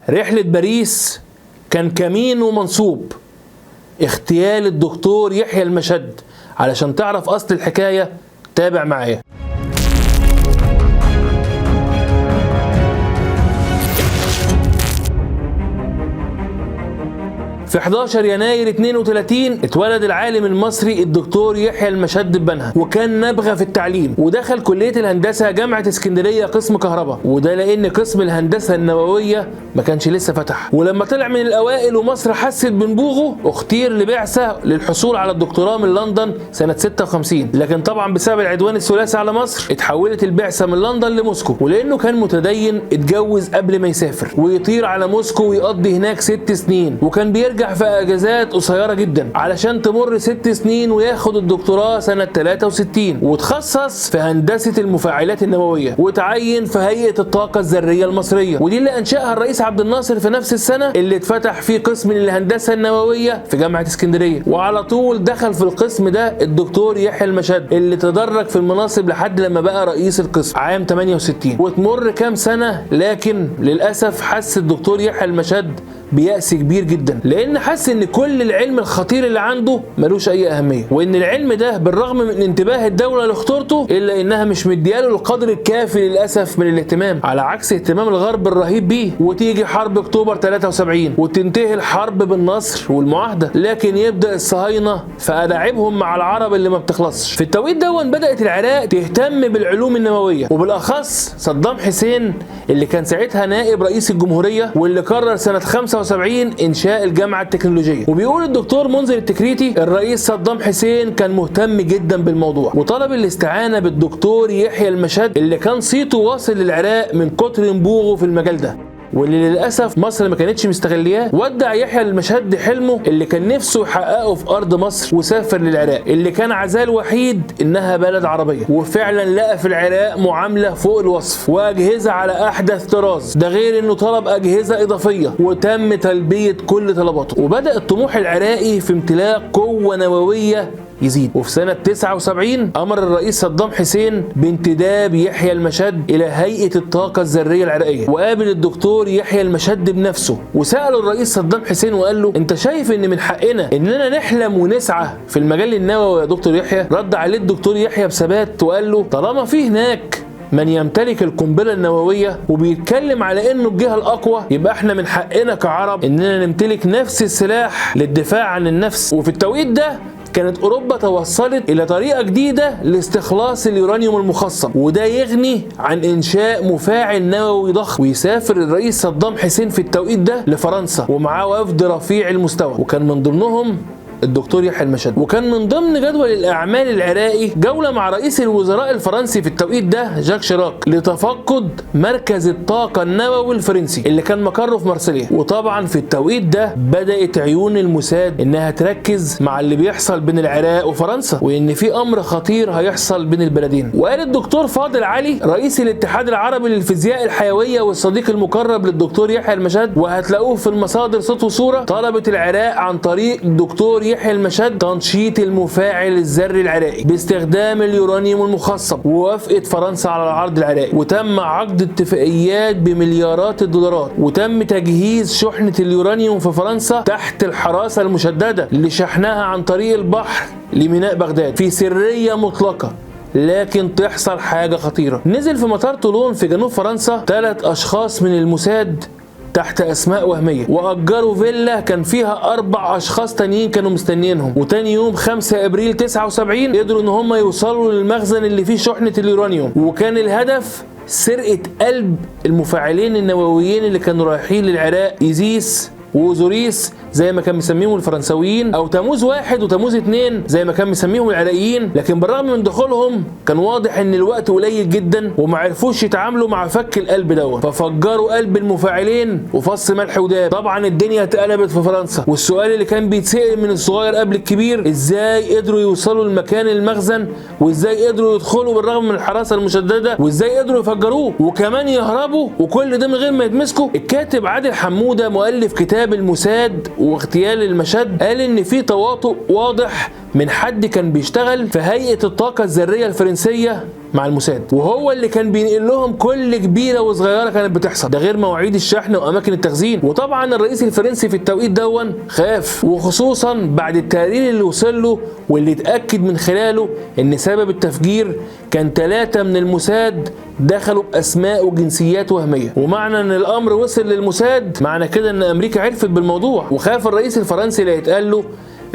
رحلة باريس كان كمين ومنصوب اغتيال الدكتور يحيى المشد. علشان تعرف أصل الحكاية تابع معايا. في 11 يناير 32 اتولد العالم المصري الدكتور يحيى المشد ببنها، وكان نابغة في التعليم، ودخل كلية الهندسة جامعة اسكندرية قسم كهرباء، وده لأن قسم الهندسة النووية ما كانش لسه فتح. ولما طلع من الأوائل ومصر حست بنبوغه اختير لبعثة للحصول على الدكتوراه من لندن سنة 56، لكن طبعا بسبب العدوان الثلاثي على مصر اتحولت البعثة من لندن لموسكو. ولأنه كان متدين اتجوز قبل ما يسافر ويطير على موسكو ويقضي هناك 6 سنين، وكان بيرجع في اجازات قصيرة جدا علشان تمر 6 سنين وياخد الدكتوراه سنة 63، وتخصص في هندسة المفاعلات النووية، وتعين في هيئة الطاقة الذرية المصرية، ودي اللي انشاها الرئيس عبد الناصر في نفس السنة اللي اتفتح فيه قسم للهندسه النووية في جامعه اسكندرية. وعلى طول دخل في القسم ده الدكتور يحيى المشد اللي تدرج في المناصب لحد لما بقى رئيس القسم عام 68. وتمر كام سنة، لكن للاسف حس الدكتور يحيى المشد بيأس كبير جدا، لان حس ان كل العلم الخطير اللي عنده ملوش اي اهمية، وان العلم ده بالرغم من انتباه الدولة لخطورته الا انها مش مدياله القدر الكافي للاسف من الاهتمام، على عكس اهتمام الغرب الرهيب بيه. وتيجي حرب اكتوبر 73 وتنتهي الحرب بالنصر والمعاهده، لكن يبدا الصهاينة في ألاعبهم مع العرب اللي ما بتخلصش. في التوقيت دون بدات العراق تهتم بالعلوم النووية، وبالاخص صدام حسين اللي كان ساعتها نائب رئيس الجمهورية، واللي قرر سنة 75 انشاء الجامعة التكنولوجية. وبيقول الدكتور منذر التكريتي الرئيس صدام حسين كان مهتم جدا بالموضوع، وطلب الاستعانة بالدكتور يحيى المشد اللي كان صيته واصل للعراق من كتر نبوغه في المجال ده، واللي للاسف مصر ما كانتش مستغلياه. ودع يحيى المشد حلمه اللي كان نفسه يحققه في ارض مصر وسافر للعراق اللي كان عزاه الوحيد انها بلد عربية، وفعلا لقى في العراق معاملة فوق الوصف واجهزة على احدث طراز، ده غير انه طلب اجهزة اضافية وتم تلبية كل طلباته. وبدا الطموح العراقي في امتلاك قوة نووية يزيد. وفي سنة 79 أمر الرئيس صدام حسين بانتداب يحيى المشد إلى هيئة الطاقة الذرية العراقية، وقابل الدكتور يحيى المشد بنفسه وسأله الرئيس صدام حسين وقال له: أنت شايف إن من حقنا إننا نحلم ونسعى في المجال النووي يا دكتور يحيى؟ رد عليه الدكتور يحيى بثبات وقال له: طالما في هناك من يمتلك القنبلة النووية وبيتكلم على انه الجهة الاقوى، يبقى احنا من حقنا كعرب اننا نمتلك نفس السلاح للدفاع عن النفس. وفي التوقيت ده كانت اوروبا توصلت الى طريقه جديدة لاستخلاص اليورانيوم المخصب، وده يغني عن انشاء مفاعل نووي ضخم. ويسافر الرئيس صدام حسين في التوقيت ده لفرنسا ومعاه وفد رفيع المستوى، وكان من ضمنهم الدكتور يحيى المشد. وكان من ضمن جدول الاعمال العراقي جولة مع رئيس الوزراء الفرنسي في التوقيت ده جاك شيراك لتفقد مركز الطاقة النووي الفرنسي اللي كان مقره في مارسيليا. وطبعا في التوقيت ده بدات عيون الموساد انها تركز مع اللي بيحصل بين العراق وفرنسا، وان في امر خطير هيحصل بين البلدين. وقال الدكتور فاضل علي رئيس الاتحاد العربي للفيزياء الحيوية والصديق المقرب للدكتور يحيى المشد، وهتلاقوه في المصادر صوت وصوره، طلبت العراق عن طريق الدكتور يحيى المشد تنشيط المفاعل الذري العراقي باستخدام اليورانيوم المخصب، ووافقت فرنسا على العرض العراقي، وتم عقد اتفاقيات بمليارات الدولارات، وتم تجهيز شحنة اليورانيوم في فرنسا تحت الحراسة المشددة لشحنها عن طريق البحر لميناء بغداد في سرية مطلقة. لكن تحصل حاجة خطيرة، نزل في مطار طولون في جنوب فرنسا 3 أشخاص من الموساد تحت اسماء وهمية، واجروا فيلا كان فيها 4 اشخاص تانيين كانوا مستنيينهم. وتاني يوم 5 ابريل 79 قدروا ان هم يوصلوا للمخزن اللي فيه شحنه اليورانيوم، وكان الهدف سرقه قلب المفاعلين النوويين اللي كانوا رايحين للعراق، ايزيس وأوزوريس زي ما كان مسميهم الفرنساويين، او تاموز 1 وتاموز 2 زي ما كان مسميهم العراقيين. لكن بالرغم من دخولهم كان واضح ان الوقت قليل جدا وما عرفوش يتعاملوا مع فك القلب دوت، ففجروا قلب المفاعلين وفص ملح وداب. طبعا الدنيا اتقلبت في فرنسا، والسؤال اللي كان بيتسأل من الصغير قبل الكبير: ازاي قدروا يوصلوا لمكان المخزن، وازاي قدروا يدخلوا بالرغم من الحراسة المشددة، وازاي قدروا يفجروه وكمان يهربوا، وكل ده من غير ما يتمسكوا؟ الكاتب عادل حموده مؤلف كتاب الموساد واغتيال المشد قال ان في تواطؤ واضح من حد كان بيشتغل في هيئة الطاقة الذرية الفرنسية مع الموساد، وهو اللي كان بينقل لهم كل كبيرة وصغيره كانت بتحصل، ده غير مواعيد الشحن واماكن التخزين. وطبعا الرئيس الفرنسي في التوقيت دون خاف، وخصوصا بعد التقرير اللي وصل له واللي اتاكد من خلاله ان سبب التفجير كان 3 من الموساد دخلوا باسماء وجنسيات وهمية. ومعنى ان الامر وصل للموساد معنى كده ان امريكا عرفت بالموضوع، وخاف الرئيس الفرنسي لا يتقال له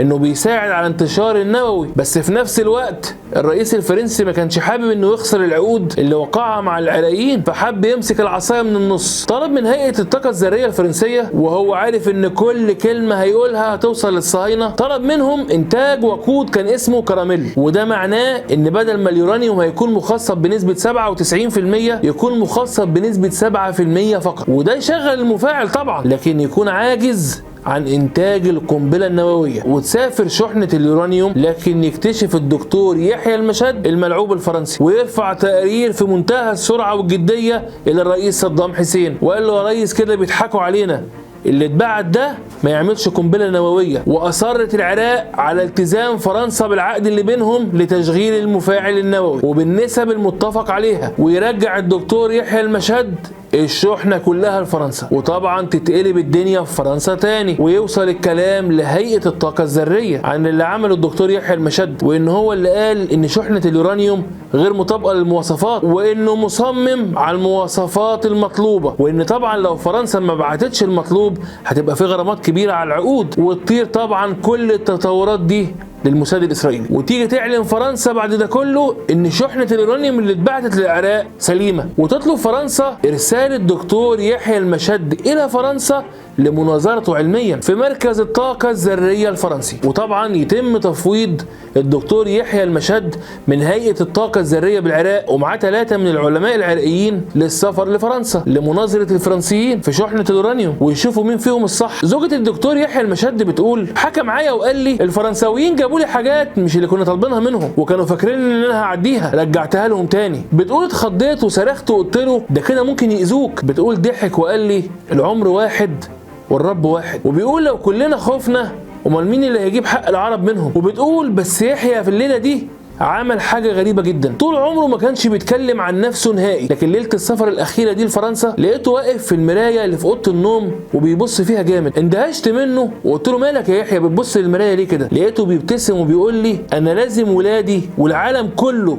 انه بيساعد على انتشار النووي. بس في نفس الوقت الرئيس الفرنسي ما كانش حابب انه يخسر العقود اللي وقعها مع العراقيين، فحب يمسك العصاية من النص. طلب من هيئة الطاقة الذرية الفرنسية، وهو عارف ان كل كلمة هيقولها هتوصل للصهاينه، طلب منهم انتاج وقود كان اسمه كراميل، وده معناه ان بدل ما اليورانيوم هيكون مخصب بنسبة 97% يكون مخصب بنسبة 7% فقط، وده يشغل المفاعل طبعا، لكن يكون عاجز عن انتاج القنبلة النووية. وتسافر شحنه اليورانيوم، لكن يكتشف الدكتور يحيى المشد الملعوب الفرنسي، ويرفع تقرير في منتهى السرعة والجديه الى الرئيس صدام حسين، وقال له يا ريس كده بيضحكوا علينا، اللي اتبعت ده ما يعملش قنبلة نووية. واصرت العراق على التزام فرنسا بالعقد اللي بينهم لتشغيل المفاعل النووي وبالنسب المتفق عليها، ويرجع الدكتور يحيى المشد الشحنة كلها لفرنسا. وطبعا تتقلب الدنيا في فرنسا تاني، ويوصل الكلام لهيئة الطاقة الذرية عن اللي عمله الدكتور يحيى المشد، وان هو اللي قال ان شحنه اليورانيوم غير مطابقه للمواصفات، وانه مصمم على المواصفات المطلوبة، وان طبعا لو فرنسا ما بعتتش المطلوب هتبقى في غرامات كبيرة على العقود، وتطير طبعا كل التطورات دي للموساد الاسرائيلي. وتيجي تعلن فرنسا بعد ده كله ان شحنه اليورانيوم اللي اتبعتت للعراق سليمة، وتطلب فرنسا ارسال الدكتور يحيى المشد الى فرنسا لمناظرته علميا في مركز الطاقة الذرية الفرنسي. وطبعا يتم تفويض الدكتور يحيى المشد من هيئة الطاقة الذرية بالعراق ومعاه 3 من العلماء العراقيين للسفر لفرنسا لمناظره الفرنسيين في شحنه اليورانيوم، ويشوفوا مين فيهم الصح. زوجة الدكتور يحيى المشد بتقول حكى معايا وقال لي الفرنساويين جابوا لي حاجات مش اللي كنا طالبينها منهم، وكانوا فاكرين ان انا هعديها، رجعتها لهم تاني. بتقول اتخضيت وصرخت وقلت له ده كده ممكن يأذوك. بتقول ضحك وقال لي العمر واحد والرب واحد، وبيقول لو كلنا خفنا امال مين اللي هيجيب حق العرب منهم. وبتقول بس يحيى في الليلة دي عمل حاجة غريبة جدا، طول عمره ما كانش بيتكلم عن نفسه نهائي، لكن ليلة السفر الأخيرة دي لفرنسا لقيته واقف في المراية اللي في أوضة النوم وبيبص فيها جامد. اندهشت منه وقلت له مالك يا يحيى بتبص للمراية ليه كده؟ لقيته بيبتسم وبيقول لي أنا لازم ولادي والعالم كله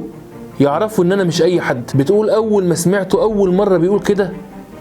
يعرفوا إن أنا مش أي حد. بتقول أول ما سمعته أول مرة بيقول كده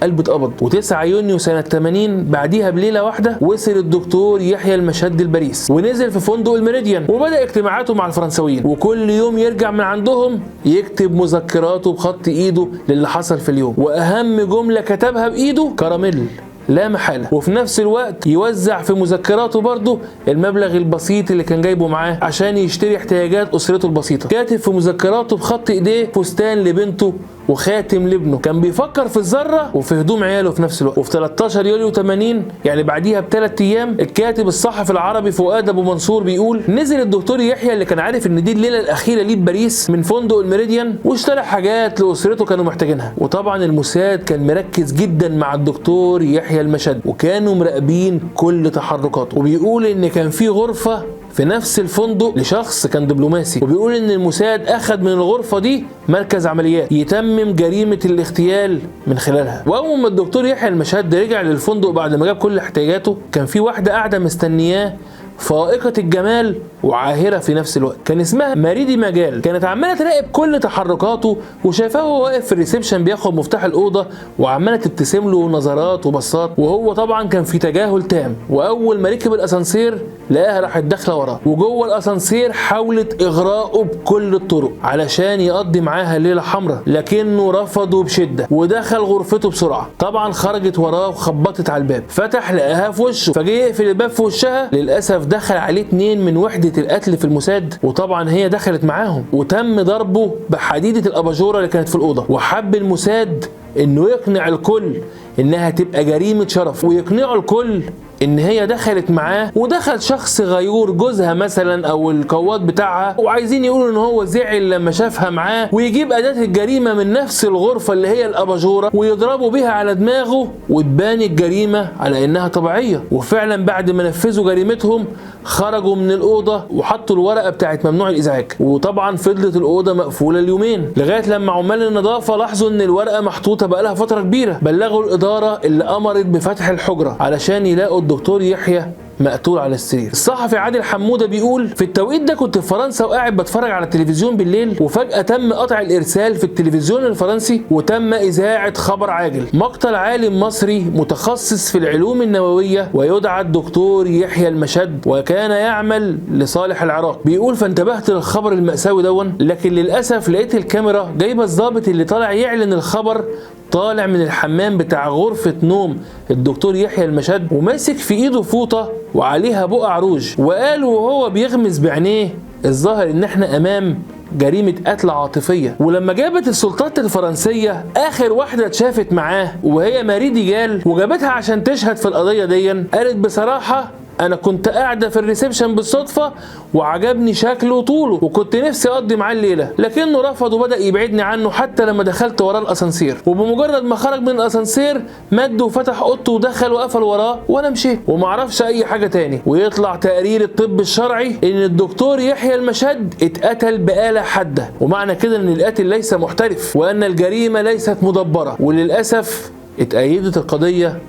قلبي اتقبض. و9 يونيو سنة 80 بعديها بليلة واحدة وصل الدكتور يحيى المشد لباريس، ونزل في فندق الميريديان وبدأ اجتماعاته مع الفرنساويين، وكل يوم يرجع من عندهم يكتب مذكراته بخط ايده للي حصل في اليوم، واهم جملة كتبها بايده كراميل لا محالة. وفي نفس الوقت يوزع في مذكراته برضه المبلغ البسيط اللي كان جايبه معاه عشان يشتري احتياجات اسرته البسيطة. كاتب في مذكراته بخط ايديه فستان لبنته وخاتم لابنه، كان بيفكر في الذرة وفي هدوم عياله في نفس الوقت. وفي 13 يوليو 80 يعني بعديها ب3 ايام الكاتب الصحفي العربي فؤاد ابو منصور بيقول نزل الدكتور يحيى اللي كان عارف ان دي الليلة الاخيرة ليه بباريس من فندق الميريديان، واشترى حاجات لاسرته كانوا محتاجينها. وطبعا الموساد كان مركز جدا مع الدكتور يحيى المشد، وكانوا مراقبين كل تحركاته. وبيقول ان كان في غرفة في نفس الفندق لشخص كان دبلوماسي، وبيقول ان الموساد اخذ من الغرفة دي مركز عمليات يتمم جريمة الاغتيال من خلالها. واول ما الدكتور يحيى المشد رجع للفندق بعد ما جاب كل احتياجاته، كان في واحدة قاعدة مستنياه فائقة الجمال وعاهرة في نفس الوقت، كان اسمها ماريدي مجال. كانت عمالة تراقب كل تحركاته وشايفاه وهو واقف في ال reception بياخد مفتاح الأوضة، وعمالة تبتسم له نظرات وبصات، وهو طبعا كان في تجاهل تام. وأول ما ركب الأسانسير لقاها راحت داخلة وراه، وجوه الأسانسير حاولت إغراءه بكل الطرق علشان يقضي معاها ليلة حمراء، لكنه رفضه بشدة ودخل غرفته بسرعة. طبعا خرجت وراه وخبطت على الباب، فتح لقاها في وشه، فجه يقفل الباب في وشها، للأسف دخل عليه 2 من وحدة القتل في الموساد، وطبعا هي دخلت معاهم، وتم ضربه بحديدة الأباجورة اللي كانت في الأوضة. وحب الموساد انه يقنع الكل انها تبقى جريمة شرف، ويقنعوا الكل ان هي دخلت معاه ودخل شخص غيور، جوزها مثلا او القواد بتاعها، وعايزين يقولوا ان هو زعل لما شافها معاه، ويجيب اداة الجريمة من نفس الغرفة اللي هي الاباجورة ويضربوا بيها على دماغه وتبان الجريمة على انها طبيعية. وفعلا بعد ما نفذوا جريمتهم خرجوا من الأوضة وحطوا الورقة بتاعت ممنوع الإزعاج، وطبعا فضلت الأوضة مقفولة اليومين لغاية لما عمال النظافة لاحظوا إن الورقة محطوطة بقالها فترة كبيرة. بلغوا الإدارة اللي أمرت بفتح الحجرة علشان يلاقوا الدكتور يحيى مقتول على السرير. الصحفي عادل حموده بيقول: في التوقيت ده كنت في فرنسا وقاعد بتفرج على التلفزيون بالليل، وفجأة تم قطع الإرسال في التلفزيون الفرنسي وتم إذاعة خبر عاجل مقتل عالم مصري متخصص في العلوم النووية ويدعى الدكتور يحيى المشد، وكان يعمل لصالح العراق. بيقول: فانتبهت للخبر المأساوي دون، لكن للأسف لقيت الكاميرا جايبة الضابط اللي طالع يعلن الخبر طالع من الحمام بتاع غرفة نوم الدكتور يحيى المشد وماسك في ايده فوطة وعليها بقع روج، وقال وهو بيغمز بعينيه: الظاهر ان احنا امام جريمة قتل عاطفية. ولما جابت السلطات الفرنسية آخر واحدة اتشافت معاه وهي ماري ديجال وجابتها عشان تشهد في القضية دي، قالت بصراحة: أنا كنت قاعدة في ال reception بالصدفة وعجبني شكله وطوله وكنت نفسي أقضي معاه الليلة، لكنه رفض وبدأ يبعدني عنه حتى لما دخلت وراه الأسانسير، وبمجرد ما خرج من الأسانسير مد وفتح أوضته ودخل وقفل وراه وأنا مشيت ومعرفش أي حاجة تاني. ويطلع تقرير الطب الشرعي إن الدكتور يحيى المشد اتقتل بآلة حادة، ومعنى كده إن القاتل ليس محترف وأن الجريمة ليست مدبرة، وللأسف اتأيدت القضية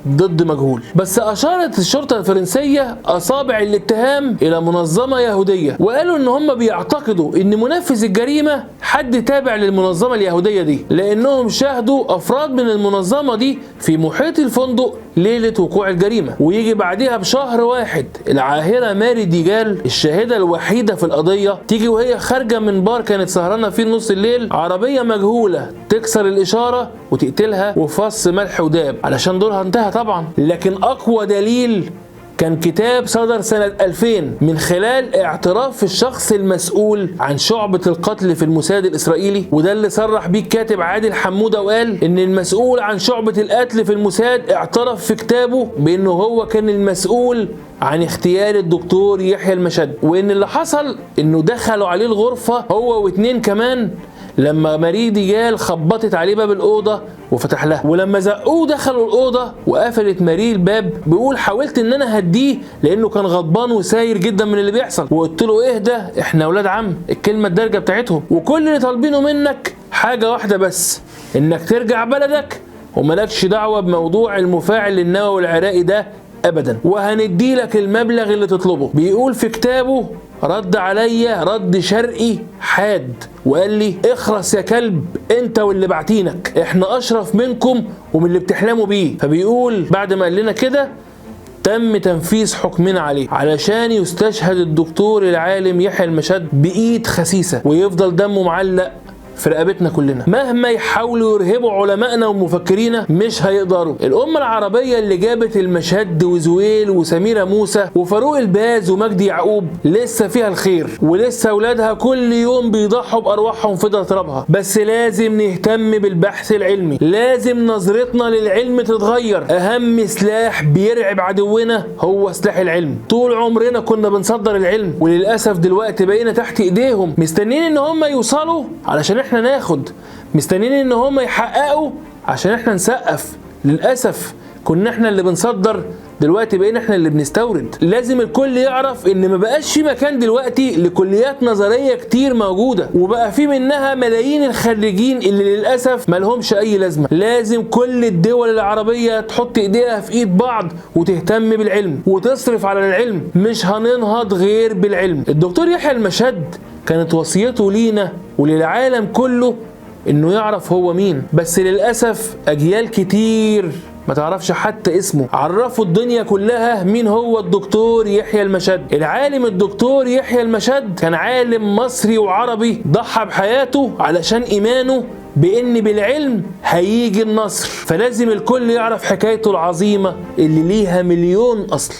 ضد مجهول. بس أشارت الشرطة الفرنسية أصابع الاتهام إلى منظمة يهودية، وقالوا إن هم بيعتقدوا إن منفذ الجريمة حد تابع للمنظمة اليهودية دي، لأنهم شاهدوا أفراد من المنظمة دي في محيط الفندق ليلة وقوع الجريمة. ويجي بعدها بشهر واحد العاهرة ماري ديجال الشاهدة الوحيدة في القضية تيجي وهي خارجة من بار كانت سهرانة فيه نص الليل، عربية مجهولة تكسر الإشارة وتقتلها وفص ملح وداب علشان دورها انتهى طبعا. لكن أقوى دليل كان كتاب صدر سنة 2000 من خلال اعتراف الشخص المسؤول عن شعبة القتل في الموساد الإسرائيلي، وده اللي صرح بيه الكاتب عادل حمودة وقال إن المسؤول عن شعبة القتل في الموساد اعترف في كتابه بأنه هو كان المسؤول عن اغتيال الدكتور يحيى المشد، وإن اللي حصل إنه دخلوا عليه الغرفة هو واتنين كمان لما ماري ديجال خبطت عليه باب الأوضة وفتح لها، ولما زقوه دخلوا الأوضة وقفلت ماري الباب. بيقول حاولت إن أنا هديه لأنه كان غضبان وساير جدا من اللي بيحصل، وقلت له اهدى إحنا أولاد عم، الكلمة الدارجة بتاعتهم، وكل اللي طالبينه منك حاجة واحدة بس، إنك ترجع بلدك وملكش دعوة بموضوع المفاعل النووي العراقي ده أبدا، وهندي لك المبلغ اللي تطلبه. بيقول في كتابه رد عليا رد شرقي حاد وقال لي اخرس يا كلب انت واللي بعتينك، احنا اشرف منكم ومن اللي بتحلموا بيه. فبيقول بعد ما قال لنا كده تم تنفيذ حكمنا عليه علشان يستشهد الدكتور العالم يحيى المشد بإيد خسيسة ويفضل دمه معلق في رقبتنا كلنا. مهما يحاولوا يرهبوا علمائنا ومفكرينا مش هيقدروا. الأمة العربية اللي جابت المشد وزويل وسميرة موسى وفاروق الباز ومجدي يعقوب لسه فيها الخير، ولسه أولادها كل يوم بيضحوا بأرواحهم في ترابها. بس لازم نهتم بالبحث العلمي، لازم نظرتنا للعلم تتغير. أهم سلاح بيرعب عدونا هو سلاح العلم. طول عمرنا كنا بنصدر العلم، وللأسف دلوقتي بقينا تحت إيديهم، مستنيين إن هم يوصلوا علشان احنا ناخد، مستنيين ان هم يحققوا عشان احنا نسقف. للاسف كنا احنا اللي بنصدر، دلوقتي بقينا احنا اللي بنستورد. لازم الكل يعرف ان ما بقاش في مكان دلوقتي لكليات نظرية كتير موجودة، وبقى في منها ملايين الخريجين اللي للاسف ما لهمش اي لازمه. لازم كل الدول العربية تحط ايديها في ايد بعض وتهتم بالعلم وتصرف على العلم. مش هننهض غير بالعلم. الدكتور يحيى المشد كانت وصيته لينا وللعالم كله انه يعرف هو مين، بس للاسف اجيال كتير ما تعرفش حتى اسمه. عرفوا الدنيا كلها مين هو الدكتور يحيى المشد. العالم الدكتور يحيى المشد كان عالم مصري وعربي ضحى بحياته علشان ايمانه بان بالعلم هيجي النصر. فلازم الكل يعرف حكايته العظيمة اللي ليها مليون اصل.